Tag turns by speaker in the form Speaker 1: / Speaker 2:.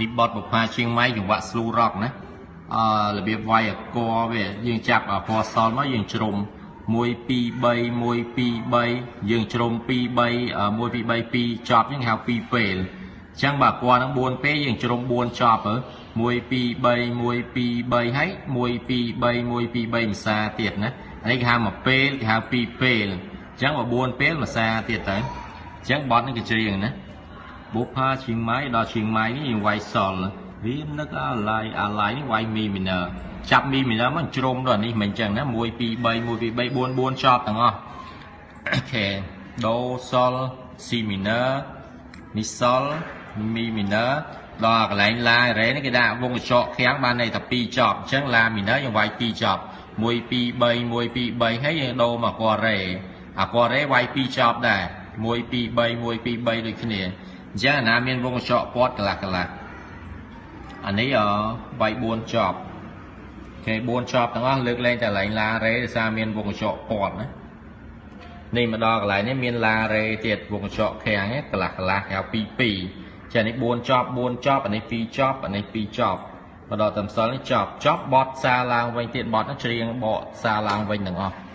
Speaker 1: នេះបត់បុប្ផាឈៀងម៉ៃចង្វាក់ slow rock ណាអឺរបៀបវាយអកវាយើងចាប់អកសល់មកយើងជ្រុំ1 2 3 1 2 3យើងជ្រុំ2 3 1 2 3 2ចប់យើងហៅ2ពេលអញ្ចឹងបើពណ៌ហ្នឹង4ពេលយើងជ្រុំ4ចប់1 2 3 1 2 3ហើយ1 2 3 1 2 3ម្សាទៀតណាអានេះគេហៅមួយពេលគេហៅ2ពេលអញ្ចឹងបើ4ពេលម្សាទៀតទៅអញ្ចឹងបត់នេះគេច្រៀងណាបុប្ផាឈៀងម៉ៃដល់ឈៀងម៉ៃនេះយើងវាយសល់វានឹកអាឡៃអាឡៃនេះវាយមីមីន័រចាប់មីមីន័រមកជ្រុំដល់នេះមិនអញ្ចឹងណា1 2 3 1 2 3 4 4ចប់ទាំងអស់អូខេដូសល់ស៊ីមីន័រនេះសល់មីមីន័រដល់កន្លែងឡារ៉េនេះគេដាក់វងកញ្ចក់ខាំងបានន័យថា2ចប់អញ្ចឹងឡាមីន័រយើងវាយ2ចប់1 2 3 1 2 3ហើយយើងដូរមកអាករ៉េអាករ៉េវាយ2ចប់ដែរ1 2 3 1 2 3ដូចគ្នាអញ្ចឹងអាណាមានវងកញ្ចក់ពាត់កន្លះកន្លះអានេះវាយ4ចប់គេ4ចប់ទាំងអស់លើកលែងតែកន្លែងឡារ៉េដោយសារមានវងកញ្ចក់ពាត់ណានេះមកដល់កន្លែងនេះមានឡារ៉េទៀតវងកញ្ចក់ខាំងកន្លះកន្លះគេហៅ2 2ចានេះ4ចប់4ចប់អានេះ2ចប់អានេះ2ចប់មកដល់តំសិលនេះចប់ចប់បត់សាឡើងវិញទៀតបត់ច្រៀងបកសាឡើងវិញទាំងអស់។